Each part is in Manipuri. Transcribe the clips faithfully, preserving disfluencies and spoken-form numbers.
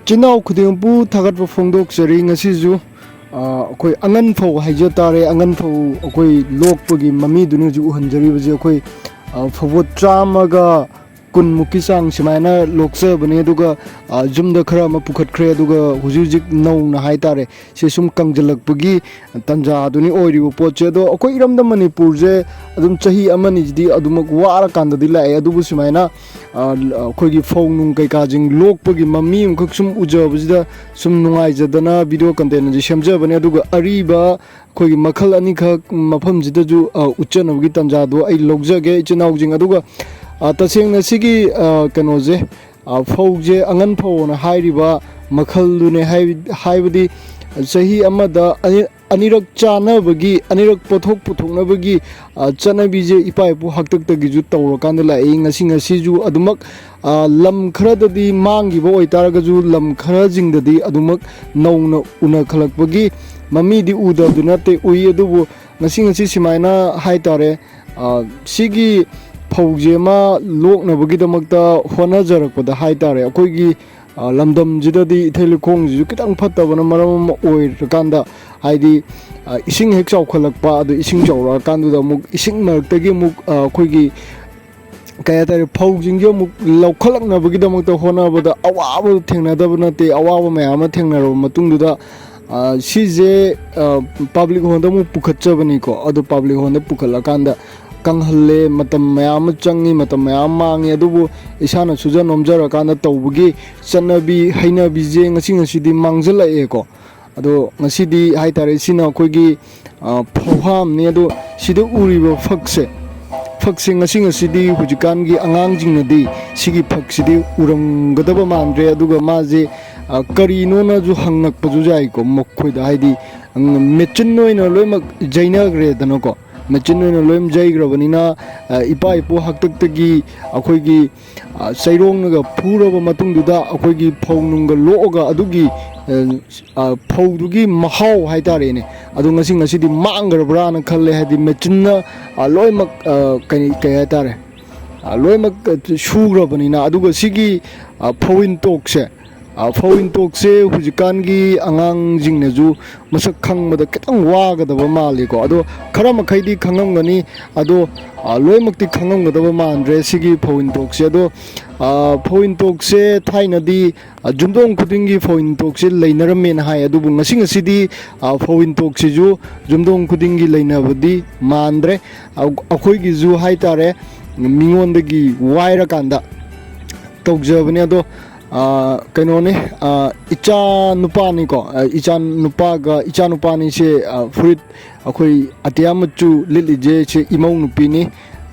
ꯏꯆꯤꯟ ꯏꯅꯥꯎ ꯈꯨꯗꯤꯡꯃꯛꯄꯨ ꯊꯥꯒꯠꯄ ꯐꯣꯡꯗꯣꯛꯆꯔꯤ꯫ ꯉꯁꯤꯁꯨ, ꯑ, ꯑꯩꯈꯣꯏ ꯑꯉꯟ ꯐꯧ ꯍꯥꯏꯖ ꯇꯥꯔꯦ, ꯑꯉꯟ ꯐꯧ ꯑꯩꯈꯣꯏ ꯂꯣꯛꯄꯒꯤ ꯃꯃꯤꯗꯨꯅꯤ ꯍꯧꯖꯤꯛ ꯎꯍꯟꯖꯔꯤꯕꯁꯦ꯫ ꯑꯩꯈꯣꯏ, ꯑ, ꯐꯧꯕꯣꯠ ꯆꯥꯝꯃꯒ ꯀꯨꯟꯃꯨꯛꯀꯤ ꯆꯥꯡ ꯁꯨꯃꯥꯏꯅ ꯂꯣꯛꯆꯕꯅꯦ꯫ ꯑꯗꯨꯒ, ꯑ, ꯌꯨꯝꯗ ꯈꯔ ꯑꯃ ꯄꯨꯈꯠꯈ꯭ꯔꯦ꯫ ꯑꯗꯨꯒ ꯍꯧꯖꯤꯛ ꯍꯧꯖꯤꯛ ꯅꯧꯅ ꯍꯥꯏ ꯇꯥꯔꯦ, ꯁꯤ ꯁꯨꯝ ꯀꯪꯁꯤꯜꯂꯛꯄꯒꯤ ꯇꯥꯟꯖꯥꯗꯨꯅꯤ ꯑꯣꯏꯔꯤꯕ ꯄꯣꯠꯁꯦ꯫ ꯑꯗꯣ ꯑꯩꯈꯣꯏ ꯏꯔꯝꯗꯝ ꯃꯅꯤꯄꯨꯔꯁꯦ ꯑꯗꯨꯝ ꯆꯍꯤ ꯑꯃꯅꯤꯁꯤꯗꯤ ꯑꯗꯨꯃꯛ ꯋꯥꯔꯀꯥꯟꯗꯗꯤ ꯂꯥꯛꯑꯦ꯫ ꯑꯗꯨꯕꯨ ꯁꯨꯃꯥꯏꯅ, ꯑ, ꯑꯩꯈꯣꯏꯒꯤ ꯐꯧ ꯅꯨꯡ ꯀꯩꯀꯥꯁꯤꯡ ꯂꯣꯛꯄꯒꯤ ꯃꯃꯤ ꯑꯃꯈꯛ ꯁꯨꯝ ꯎꯖꯕꯁꯤꯗ ꯁꯨꯝ ꯅꯨꯡꯉꯥꯏꯖꯗꯅ video content ꯑꯁꯤ ꯁꯦꯝꯖꯕꯅꯦ꯫ ꯑꯗꯨꯒ ꯑꯔꯤꯕ ꯑꯩꯈꯣꯏꯒꯤ ꯃꯈꯜ ꯑꯅꯤꯈꯛ ꯃꯐꯝꯁꯤꯗꯁꯨ, ꯑ, ꯎꯠꯆꯅꯕꯒꯤ ꯇꯥꯟꯖꯥꯗꯣ ꯑꯩ ꯂꯧꯖꯒꯦ, ꯏꯆꯤꯟ ꯏꯅꯥꯎꯁꯤꯡ꯫ ꯑꯗꯨꯒ, ꯑ, ꯇꯁꯦꯡꯅ ꯁꯤꯒꯤ, ꯑ, ꯀꯩꯅꯣꯁꯦ, ꯑ, ꯐꯧꯁꯦ ꯑꯉꯟ ꯐꯧꯅ ꯍꯥꯏꯔꯤꯕ ꯃꯈꯜꯗꯨꯅꯦ꯫ ꯍꯥꯏ-, ꯍꯥꯏꯕꯗꯤ ꯆꯍꯤ ꯑꯃꯗ ꯑꯅꯤ-, ꯑꯅꯤꯔꯛ ꯆꯥꯅꯕꯒꯤ, ꯑꯅꯤꯔꯛ ꯄꯣꯠꯊꯣꯛ ꯄꯨꯊꯣꯛꯅꯕꯒꯤ, ꯑ, ꯆꯠꯅꯕꯤꯁꯦ ꯏꯄꯥ ꯏꯄꯨ ꯍꯥꯛꯇꯛꯇꯒꯤꯁꯨ ꯇꯧꯔꯀꯥꯟꯗ ꯂꯥꯛꯏ꯫ ꯉꯁꯤ ꯉꯁꯤꯁꯨ ꯑꯗꯨꯃꯛ, ꯑ, ꯂꯝ ꯈꯔꯗꯗꯤ ꯃꯥꯡꯈꯤꯕ ꯑꯣꯏꯇꯥꯔꯒꯁꯨ, ꯂꯝ ꯈꯔꯁꯤꯡꯗꯗꯤ ꯑꯗꯨꯃꯛ ꯅꯧꯅ ꯎꯅꯈꯠꯂꯛꯄꯒꯤ ꯃꯃꯤꯗꯤ ꯎꯗꯕꯗꯤ ꯅꯠꯇꯦ, ꯎꯏ꯫ ꯑꯗꯨꯕꯨ ꯉꯁꯤ ꯉꯁꯤ ꯁꯨꯃꯥꯏꯅ ꯍꯥꯏ ꯇꯥꯔꯦ, ꯑ, ꯁꯤꯒꯤ ꯐꯧꯁꯦ ꯑꯃ ꯂꯣꯛꯅꯕꯒꯤꯗꯃꯛꯇ ꯍꯣꯠꯅꯖꯔꯛꯄꯗ ꯍꯥꯏ ꯇꯥꯔꯦ, ꯑꯩꯈꯣꯏꯒꯤ, ꯑ, ꯂꯝꯗꯝꯁꯤꯗꯗꯤ ꯏꯊꯩ ꯂꯧꯈꯣꯡꯁꯤꯁꯨ ꯈꯤꯇꯪ ꯐꯠꯇꯕꯅ ꯃꯔꯝ ꯑꯃ ꯑꯣꯏꯔꯀꯥꯟꯗ, ꯍꯥꯏꯗꯤ, ꯑ, ꯏꯁꯤꯡ ꯍꯦꯛ ꯆꯥꯎꯈꯠꯂꯛꯄ, ꯑꯗꯨ ꯏꯁꯤꯡ ꯆꯥꯎꯔꯛꯑꯀꯥꯟꯗꯨꯗ ꯑꯃꯨꯛ ꯏꯁꯤꯡ ꯃꯔꯛꯇꯒꯤ ꯑꯃꯨꯛ, ꯑ, ꯑꯩꯈꯣꯏꯒꯤ ꯀꯩ ꯍꯥꯏꯇꯥꯔꯦ, ꯐꯧꯁꯤꯡꯁꯦ ꯑꯃꯨꯛ ꯂꯧꯈꯠꯂꯛꯅꯕꯒꯤꯗꯃꯛꯇ ꯍꯣꯠꯅꯕꯗ ꯑꯋꯥꯕ ꯊꯦꯡꯅꯗꯕ ꯅꯠꯇꯦ, ꯑꯋꯥꯕ ꯃꯌꯥꯝ ꯑꯃ ꯊꯦꯡꯅꯔꯕ ꯃꯇꯨꯡꯗꯨꯗ, ꯑ, ꯁꯤꯁꯦ, ꯑ, ꯄꯕ꯭ꯂꯤꯛ ꯍꯣꯜꯗ ꯑꯃꯨꯛ ꯄꯨꯈꯠꯆꯕꯅꯤꯀꯣ꯫ ꯑꯗꯣ ꯄꯕ꯭ꯂꯤꯛ ꯍꯣꯜꯗ ꯄꯨꯈꯠꯂꯀꯥꯟꯗ ꯀꯪꯍꯜꯂꯦ, ꯃꯇꯝ ꯃꯌꯥꯝ ꯑꯃ ꯆꯪꯉꯤ, ꯃꯇꯝ ꯃꯌꯥꯝ ꯑꯃ ꯃꯥꯡꯉꯤ꯫ ꯑꯗꯨꯕꯨ ꯏꯁꯥꯅ ꯁꯨꯖ ꯅꯣꯝꯖꯔꯀꯥꯟꯗ ꯇꯧꯕꯒꯤ ꯆꯠꯅꯕꯤ ꯍꯩꯅꯕꯤꯁꯦ ꯉꯁꯤ ꯉꯁꯤꯗꯤ ꯃꯥꯡꯁꯤꯜꯂꯛꯑꯦꯀꯣ꯫ ꯑꯗꯣ ꯉꯁꯤꯗꯤ ꯍꯥꯏ ꯇꯥꯔꯦ, ꯁꯤꯅ ꯑꯩꯈꯣꯏꯒꯤ, ꯑ, ꯐꯧꯍꯥꯝꯅꯤ꯫ ꯑꯗꯣ ꯁꯤꯗ ꯎꯔꯤꯕ ꯐꯛꯁꯦ, ꯐꯛꯁꯦ ꯉꯁꯤ ꯉꯁꯤꯗꯤ ꯍꯧꯖꯤꯛꯀꯥꯟꯒꯤ ꯑꯉꯥꯡꯁꯤꯡꯅꯗꯤ ꯁꯤꯒꯤ ꯐꯛꯁꯤꯗꯤ ꯎꯔꯝꯒꯗꯕ ꯃꯥꯟꯗ꯭ꯔꯦ꯫ ꯑꯗꯨꯒ ꯃꯥꯁꯦ, ꯑ, ꯀꯔꯤꯅꯣꯅꯁꯨ ꯍꯪꯉꯛꯄꯁꯨ ꯌꯥꯏꯀꯣ ꯃꯈꯣꯏꯗ, ꯍꯥꯏꯗꯤ, ꯎꯝ, ꯃꯦꯆꯤꯟ ꯑꯣꯏꯅ ꯂꯣꯏꯅꯃꯛ ꯌꯩꯅꯈ꯭ꯔꯦꯗꯅꯀꯣ꯫ ꯃꯦꯆꯤꯟ ꯑꯣꯏꯅ ꯂꯣꯏꯅ ꯌꯩꯈ꯭ꯔꯕꯅꯤꯅ, ꯑ, ꯏꯄꯥ ꯏꯄꯨ ꯍꯥꯛꯇꯛꯇꯒꯤ ꯑꯩꯈꯣꯏꯒꯤ, ꯑ, ꯆꯩꯔꯣꯡꯅꯒ ꯐꯨꯔꯕ ꯃꯇꯨꯡꯗꯨꯗ ꯑꯩꯈꯣꯏꯒꯤ ꯐꯧ ꯅꯨꯡꯒ ꯂꯣꯛꯑꯒ ꯑꯗꯨꯒꯤ, ꯑ, ꯑ, ꯐꯧꯗꯨꯒꯤ ꯃꯍꯥꯎ ꯍꯥꯏꯇꯥꯔꯦꯅꯦ, ꯑꯗꯨ ꯉꯁꯤ ꯉꯁꯤꯗꯤ ꯃꯥꯡꯈ꯭ꯔꯕ꯭ꯔꯥꯅ ꯈꯜꯂꯦ꯫ ꯍꯥꯏꯗꯤ ꯃꯦꯆꯤꯟꯅ, ꯑ, ꯂꯣꯏꯅꯃꯛ, ꯑ, ꯀꯩ, ꯀꯩ ꯍꯥꯏꯇꯥꯔꯦ, ꯑ, ꯂꯣꯏꯅꯃꯛ, ꯑ, ꯁꯨꯈ꯭ꯔꯕꯅꯤꯅ꯫ ꯑꯗꯨꯒ ꯁꯤꯒꯤ, ꯑ, ꯐꯧꯏꯟ ꯇꯣꯛꯁꯦ, ꯐꯧ ꯏꯟꯇꯣꯛꯁꯦ ꯍꯧꯖꯤꯛꯀꯥꯟꯒꯤ ꯑꯉꯥꯡꯁꯤꯡꯅꯁꯨ ꯃꯁꯛ ꯈꯪꯕꯗ ꯈꯤꯇꯪ ꯋꯥꯒꯗꯕ ꯃꯥꯜꯂꯤꯀꯣ꯫ ꯑꯗꯣ ꯈꯔ ꯃꯈꯩꯗꯤ ꯈꯪꯉꯝꯒꯅꯤ꯫ ꯑꯗꯣ ꯂꯣꯏꯅꯃꯛꯇꯤ ꯈꯪꯉꯝꯒꯗꯕ ꯃꯥꯟꯗ꯭ꯔꯦ ꯁꯤꯒꯤ ꯐꯧ ꯏꯟꯇꯣꯛꯁꯦ꯫ ꯑꯗꯣ ꯐꯧ ꯏꯟꯇꯣꯛꯁꯦ ꯊꯥꯏꯅꯗꯤ ꯌꯨꯝꯊꯣꯡ ꯈꯨꯗꯤꯡꯒꯤ ꯐꯧ ꯏꯟꯇꯣꯛꯁꯦ ꯂꯩꯅꯔꯝꯃꯦꯅ ꯍꯥꯏ꯫ ꯑꯗꯨꯕꯨ ꯉꯁꯤ ꯉꯁꯤꯗꯤ ꯐꯧ ꯏꯟꯇꯣꯛꯁꯤꯁꯨ ꯌꯨꯝꯊꯣꯡ ꯈꯨꯗꯤꯡꯒꯤ ꯂꯩꯅꯕꯗꯤ ꯃꯥꯟꯗ꯭ꯔꯦ꯫ ꯑꯩꯈꯣꯏꯒꯤꯁꯨ ꯍꯥꯏꯇꯥꯔꯦ, ꯃꯤꯉꯣꯟꯗꯒꯤ ꯋꯥꯏꯔꯀꯥꯟꯗ ꯇꯧꯖꯕꯅꯦ꯫ ꯑꯗꯣ ꯀꯩꯅꯣꯅꯦ, ꯏꯆꯥ ꯅꯨꯄꯥꯅꯤꯀꯣ, ꯏꯆꯥ ꯅꯨꯄꯥꯒ ꯏꯆꯥ ꯅꯨꯄꯥꯅꯤꯁꯦ꯫ ꯐꯨꯔꯤꯠ ꯑꯩꯈꯣꯏ ꯑꯇꯤꯌꯥ ꯃꯆꯨ ꯂꯤꯠꯂꯤꯁꯦ ꯁꯤ ꯏꯃꯧ ꯅꯨꯄꯤꯅꯤ꯫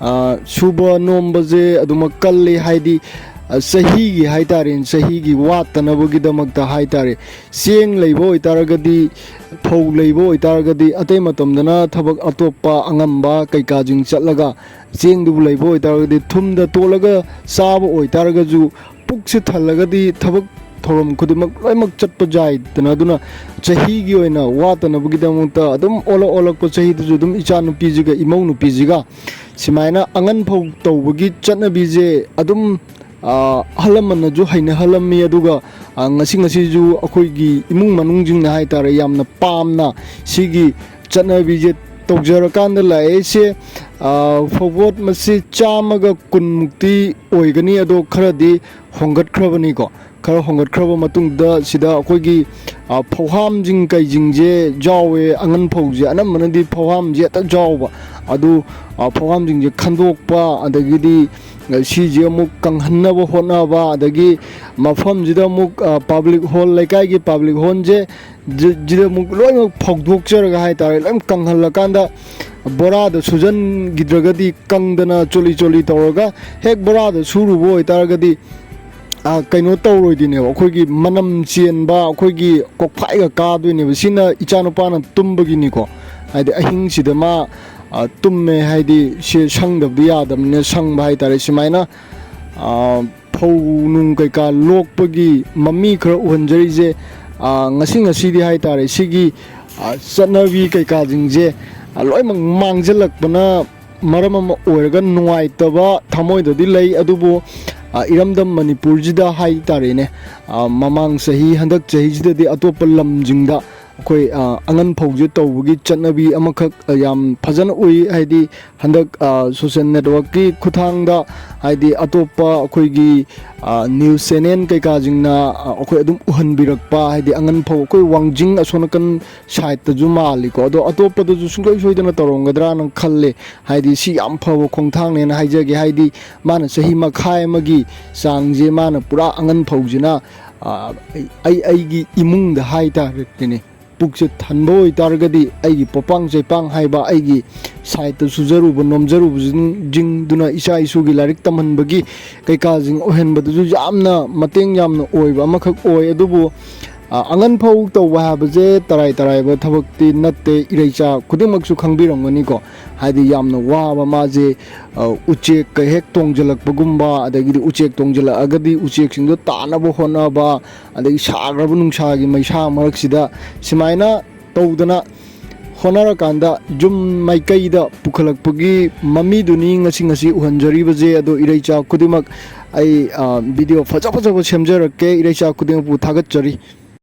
ꯁꯨꯕ ꯅꯣꯝꯕꯁꯦ ꯑꯗꯨꯃꯛ ꯀꯜꯂꯤ, ꯍꯥꯏꯗꯤ ꯆꯍꯤꯒꯤ ꯍꯥꯏꯇꯥꯔꯦ, ꯆꯍꯤꯒꯤ ꯋꯥꯠꯇꯅꯕꯒꯤꯗꯃꯛꯇ ꯍꯥꯏꯇꯥꯔꯦ꯫ ꯆꯦꯡ ꯂꯩꯕ ꯑꯣꯏꯇꯥꯔꯒꯗꯤ, ꯐꯧ ꯂꯩꯕ ꯑꯣꯏꯇꯥꯔꯒꯗꯤ, ꯑꯇꯩ ꯃꯇꯝꯗꯅ ꯊꯕꯛ ꯑꯇꯣꯞꯄ ꯑꯉꯝꯕ ꯀꯩꯀꯥꯁꯤꯡ ꯆꯠꯂꯒ, ꯆꯦꯡꯗꯨꯕꯨ ꯂꯩꯕ ꯑꯣꯏꯇꯥꯔꯒꯗꯤ, ꯊꯨꯝꯗ ꯇꯣꯠꯂꯒ ꯆꯥꯕ ꯑꯣꯏꯇꯥꯔꯒꯁꯨ, ꯄꯨꯛꯁꯦ ꯊꯜꯂꯒꯗꯤ ꯊꯕꯛ ꯊꯧꯔꯝ ꯈꯨꯗꯤꯡꯃꯛ ꯂꯣꯏꯅꯃꯛ ꯆꯠꯄ ꯌꯥꯏꯗꯅ꯫ ꯑꯗꯨꯅ ꯆꯍꯤꯒꯤ ꯑꯣꯏꯅ ꯋꯥꯠꯇꯅꯕꯒꯤꯗꯃꯛꯇ ꯑꯗꯨꯝ ꯑꯣꯜꯂꯛ ꯑꯣꯜꯂꯛꯄ ꯆꯍꯤꯗꯁꯨ ꯑꯗꯨꯝ ꯏꯆꯥ ꯅꯨꯄꯤꯁꯤꯒ ꯏꯃꯧ ꯅꯨꯄꯤꯁꯤꯒ ꯁꯨꯃꯥꯏꯅ ꯑꯉꯟ ꯐꯧ ꯇꯧꯕꯒꯤ ꯆꯠꯅꯕꯤꯁꯦ ꯑꯗꯨꯝ ꯑꯍꯜ ꯂꯃꯟꯅꯁꯨ ꯍꯩꯅꯍꯜꯂꯝꯃꯤ꯫ ꯑꯗꯨꯒ ꯉꯁꯤ ꯉꯁꯤꯁꯨ ꯑꯩꯈꯣꯏꯒꯤ ꯏꯃꯨꯡ ꯃꯅꯨꯡꯁꯤꯡꯅ ꯍꯥꯏꯇꯥꯔꯦ, ꯌꯥꯝꯅ ꯄꯥꯝꯅ ꯁꯤꯒꯤ ꯆꯠꯅꯕꯤꯁꯦ ꯇꯧꯖꯔꯀꯥꯟꯗ ꯂꯥꯛꯏꯁꯦ꯫ ꯐꯧꯕꯣꯠ ꯃꯁꯤ ꯆꯥꯝꯃꯒ ꯀꯨꯟꯃꯨꯛꯇꯤ ꯑꯣꯏꯒꯅꯤ꯫ ꯑꯗꯣ ꯈꯔꯗꯤ ꯍꯣꯡꯒꯠꯈ꯭ꯔꯕꯅꯤꯀꯣ꯫ ꯈꯔ ꯍꯣꯡꯒꯠꯈ꯭ꯔꯕ ꯃꯇꯨꯡꯗ ꯁꯤꯗ ꯑꯩꯈꯣꯏꯒꯤ ꯐꯧꯍꯥꯝꯁꯤꯡ ꯀꯩꯁꯤꯡꯁꯦ ꯌꯥꯎꯋꯦ꯫ ꯑꯉꯟ ꯐꯧꯁꯦ ꯑꯅꯝꯕꯅꯗꯤ ꯐꯧꯍꯥꯝꯁꯦ ꯍꯦꯛꯇ ꯌꯥꯎꯕ꯫ ꯑꯗꯨ ꯐꯧꯍꯥꯝꯁꯤꯡꯁꯦ ꯈꯟꯗꯣꯛꯄ, ꯑꯗꯒꯤꯗꯤ ꯁꯤꯁꯦ ꯑꯃꯨꯛ ꯀꯪꯍꯟꯅꯕ ꯍꯣꯠꯅꯕ, ꯑꯗꯒꯤ ꯃꯐꯝꯁꯤꯗ ꯑꯃꯨꯛ ꯄꯕ꯭ꯂꯤꯛ ꯍꯣꯜ, ꯂꯩꯀꯥꯏꯒꯤ ꯄꯕ꯭ꯂꯤꯛ ꯍꯣꯜꯁꯦ ꯖꯤꯗ ꯑꯃꯨꯛ ꯂꯣꯏꯅꯃꯛ ꯐꯧꯗꯣꯛꯆꯔꯒ ꯍꯥꯏꯇꯥꯔꯦ, ꯂꯣꯏ ꯀꯪꯍꯜꯂꯀꯥꯟꯗ ꯕꯣꯔꯥꯗ ꯁꯨꯖꯟꯈꯤꯗ꯭ꯔꯒꯗꯤ, ꯀꯪꯗꯅ ꯆꯣꯠꯂꯤ ꯆꯣꯠꯂꯤ ꯇꯧꯔꯒ ꯍꯦꯛ ꯕꯣꯔꯥꯗ ꯁꯨꯔꯨꯕ ꯑꯣꯏꯇꯥꯔꯒꯗꯤ ꯀꯩꯅꯣ ꯇꯧꯔꯣꯏꯗꯣꯏꯅꯦꯕ, ꯑꯩꯈꯣꯏꯒꯤ ꯃꯅꯝ ꯆꯦꯟꯕ, ꯑꯩꯈꯣꯏꯒꯤ ꯀꯣꯛꯐꯥꯏꯒ ꯀꯥꯗꯣꯏꯅꯦꯕ꯫ ꯁꯤꯅ ꯏꯆꯥꯅꯨꯄꯥꯅ ꯇꯨꯝꯕꯒꯤꯅꯤꯀꯣ꯫ ꯍꯥꯏꯗꯤ ꯑꯍꯤꯡꯁꯤꯗ ꯃꯥ ꯇꯨꯝꯃꯦ, ꯍꯥꯏꯗꯤ ꯁꯤ ꯁꯪꯗꯕꯗꯤ ꯌꯥꯗꯕꯅꯤꯅ ꯁꯪꯕ ꯍꯥꯏꯇꯥꯔꯦ꯫ ꯁꯨꯃꯥꯏꯅ ꯐꯧ ꯅꯨꯡ ꯀꯩꯀꯥ ꯂꯣꯛꯄꯒꯤ ꯃꯃꯤ ꯈꯔ ꯎꯍꯟꯖꯔꯤꯁꯦ꯫ ꯉꯁꯤ ꯉꯁꯤꯗꯤ ꯍꯥꯏꯇꯥꯔꯦ, ꯁꯤꯒꯤ ꯆꯠꯅꯕꯤ ꯀꯩꯀꯥꯁꯤꯡꯁꯦ ꯂꯣꯏꯅꯃꯛ ꯃꯥꯡꯁꯤꯜꯂꯛꯄꯅ ꯃꯔꯝ ꯑꯃ ꯑꯣꯏꯔꯒ ꯅꯨꯡꯉꯥꯏꯇꯕ ꯊꯃꯣꯏꯗꯗꯤ ꯂꯩ꯫ ꯑꯗꯨꯕꯨ ꯑ, ꯏꯔꯝꯗꯝ ꯃꯅꯤꯄꯨꯔꯁꯤꯗ ꯍꯥꯏ ꯇꯥꯔꯦꯅꯦ, ꯑ, ꯃꯃꯥꯡ ꯆꯍꯤ, ꯍꯟꯗꯛ ꯆꯍꯤꯁꯤꯗꯗꯤ ꯑꯇꯣꯞꯄ ꯂꯝꯁꯤꯡꯗ ꯑꯩꯈꯣꯏ, ꯑ, ꯑꯉꯟ ꯐꯧꯁꯦ ꯇꯧꯕꯒꯤ ꯆꯠꯅꯕꯤ ꯑꯃꯈꯛ, ꯑ, ꯌꯥꯝ ꯐꯖꯅ ꯎꯏ꯫ ꯍꯥꯏꯗꯤ ꯍꯟꯗꯛ, ꯑ, social networkꯀꯤ ꯈꯨꯠꯊꯥꯡꯗ, ꯍꯥꯏꯗꯤ ꯑꯇꯣꯞꯄ ꯑꯩꯈꯣꯏꯒꯤ, ꯑ, news channel ꯀꯩꯀꯥꯁꯤꯡꯅ, ꯑ, ꯑꯩꯈꯣꯏ ꯑꯗꯨꯝ ꯎꯍꯟꯕꯤꯔꯛꯄ, ꯍꯥꯏꯗꯤ ꯑꯉꯟ ꯐꯧ ꯑꯩꯈꯣꯏ ꯋꯥꯡꯖꯤꯡ ꯑꯁꯣꯝ ꯅꯥꯀꯟ sideꯇꯁꯨ ꯃꯥꯜꯂꯤꯀꯣ, ꯑꯗꯣ ꯑꯇꯣꯞꯄꯗꯁꯨ ꯁꯨꯡꯁꯣꯏ ꯁꯣꯏꯗꯅ ꯇꯧꯔꯝꯒꯗ꯭ꯔꯥꯅ ꯈꯜꯂꯦ꯫ ꯍꯥꯏꯗꯤ ꯁꯤ ꯌꯥꯝ ꯐꯕ ꯈꯣꯡꯊꯥꯡꯅꯦꯅ ꯍꯥꯏꯖꯒꯦ꯫ ꯍꯥꯏꯗꯤ ꯃꯥꯅ ꯆꯍꯤ ꯃꯈꯥꯏ ꯑꯃꯒꯤ ꯆꯥꯡꯁꯦ ꯃꯥꯅ ꯄꯨꯔꯥ ꯑꯉꯟ ꯐꯧꯁꯤꯅ, ꯑ, ꯑꯩ, ꯑꯩꯒꯤ ꯏꯃꯨꯡꯗ ꯍꯥꯏ ꯇꯥꯔꯦꯅꯦ, ꯄꯨꯛꯁꯦ ꯊꯟꯕ ꯑꯣꯏꯇꯥꯔꯒꯗꯤ ꯑꯩꯒꯤ ꯄꯣꯄꯥꯡ ꯆꯩꯄꯥꯡ ꯍꯥꯏꯕ, ꯑꯩꯒꯤ sideꯇ ꯁꯨꯖꯔꯨꯕ ꯅꯣꯝꯖꯔꯨꯕꯁꯤꯡꯗꯨꯅ ꯏꯆꯥ ꯏꯁꯨꯒꯤ ꯂꯥꯏꯔꯤꯛ ꯇꯝꯍꯟꯕꯒꯤ ꯀꯩꯀꯥꯁꯤꯡ ꯑꯣꯏꯍꯟꯕꯗꯨꯁꯨ ꯌꯥꯝꯅ ꯃꯇꯦꯡ ꯌꯥꯝꯅ ꯑꯣꯏꯕ ꯑꯃꯈꯛ ꯑꯣꯏ꯫ ꯑꯗꯨꯕꯨ, ꯑ, ꯑꯉꯟ ꯐꯧ ꯇꯧꯕ ꯍꯥꯏꯕꯁꯦ ꯇꯔꯥꯏ ꯇꯔꯥꯏꯕ ꯊꯕꯛꯇꯤ ꯅꯠꯇꯦ, ꯏꯔꯩꯆꯥ ꯈꯨꯗꯤꯡꯃꯛꯁꯨ ꯈꯪꯕꯤꯔꯝꯒꯅꯤꯀꯣ꯫ ꯍꯥꯏꯗꯤ ꯌꯥꯝꯅ ꯋꯥꯕ, ꯃꯥꯁꯦ, ꯑ, ꯎꯆꯦꯛꯀ ꯍꯦꯛ ꯇꯣꯡꯁꯤꯜꯂꯛꯄꯒꯨꯝꯕ, ꯑꯗꯒꯤꯗꯤ ꯎꯆꯦꯛ ꯇꯣꯡꯁꯤꯜꯂꯛꯑꯒꯗꯤ ꯎꯆꯦꯛꯁꯤꯡꯗꯣ ꯇꯥꯅꯕ ꯍꯣꯠꯅꯕ, ꯑꯗꯒꯤ ꯁꯥꯈ꯭ꯔꯕ ꯅꯨꯡꯁꯥꯒꯤ ꯃꯩꯁꯥ ꯃꯔꯛꯁꯤꯗ ꯁꯨꯃꯥꯏꯅ ꯇꯧꯗꯅ ꯍꯣꯠꯅꯔꯀꯥꯟꯗ ꯌꯨꯝ ꯃꯥꯏꯀꯩꯗ ꯄꯨꯈꯠꯂꯛꯄꯒꯤ ꯃꯃꯤꯗꯨꯅꯤ ꯉꯁꯤ, ꯉꯁꯤ ꯎꯍꯟꯖꯔꯤꯕꯁꯦ꯫ ꯑꯗꯣ ꯏꯔꯩꯆꯥ ꯈꯨꯗꯤꯡꯃꯛ ꯑꯩ, ꯑ, video ꯐꯖ ꯐꯖꯕ ꯁꯦꯝꯖꯔꯛꯀꯦ꯫ ꯏꯔꯩꯆꯥ ꯈꯨꯗꯤꯡꯃꯛꯄꯨ ꯊꯥꯒꯠꯆꯔꯤ꯫